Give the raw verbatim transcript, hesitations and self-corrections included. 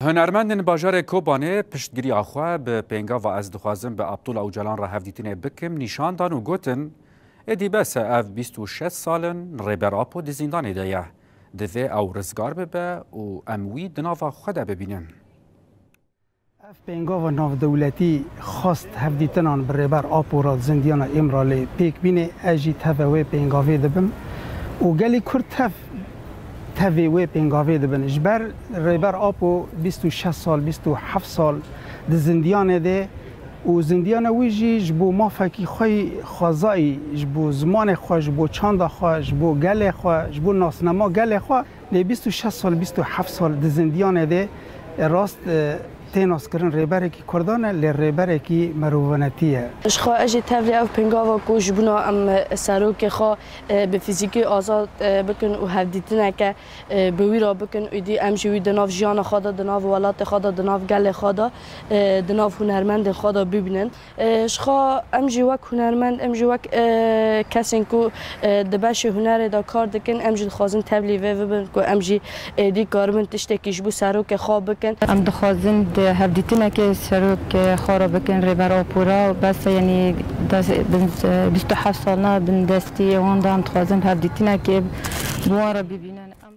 Hunermendên bajarê Kobanê piştgiriya xwe bi pêngava Ez dixwazim bi Abdullah Ocalan re hevdîtinê bikim nîşan dan û gotin, êdî bes e, ev bîst û şeş sal in Rêber Apo di zîndanê de ye. Divê ew rizgar bibe û em wî di nava xwe de bibînin. Ev pêngava navdewletî xwest hevdîtinan bi Rêber Apo re di zindiyana Îmralê pêk bîne, ez jî teve wê pêngavê dibim û gelî Kurd tev tevê wê pêngavê dibin. Ji ber Rêber Apo bîst û şeş sal, bîst û heft sal di zindiyanê de û zindiyana wî jî ji bo mafekî xwe yî xwezayî, ji bo zimanê xwe, ji bo çanda xwe, ji bo gelê xwe, ji bo nasnema gelê xwe, lê bîst û şeş sal, bîst û heft sal di zindiyanê de, e, rast, e, tê naskirin rêberekî Kurdan e, lê rêberekî merovanetî ye. Ji xwe ez jî tevlî ev pêngava ku ji bona em, e, serokê xwe, e, bi fîzîkî azad, e, bikin û hevdîtineke, e, bi wî re bikin, êdî em jî wî di nav jiyana xwe de, di nav welatê xwe de, di nav gelê xwe de, e, di nav hunermendên xwe de bibînin. E, ji xwe em jî wek hunermend, em jî wek, e, kesên ku, e, di beşê hunerê de kar dikin, em jî dixwazin tevlî vê bibin ku em jî êdî karibin tiştekî ji bo serokê xwe bikin. Em dixwazin di hevdîtinekê serokê xwe re bikin Rêber Apo re, bes e, yanî des-, bin, bîst û heft sal ne, bin destî wan de em dixwazin hevdîtinekê bi wan re bibînin. Em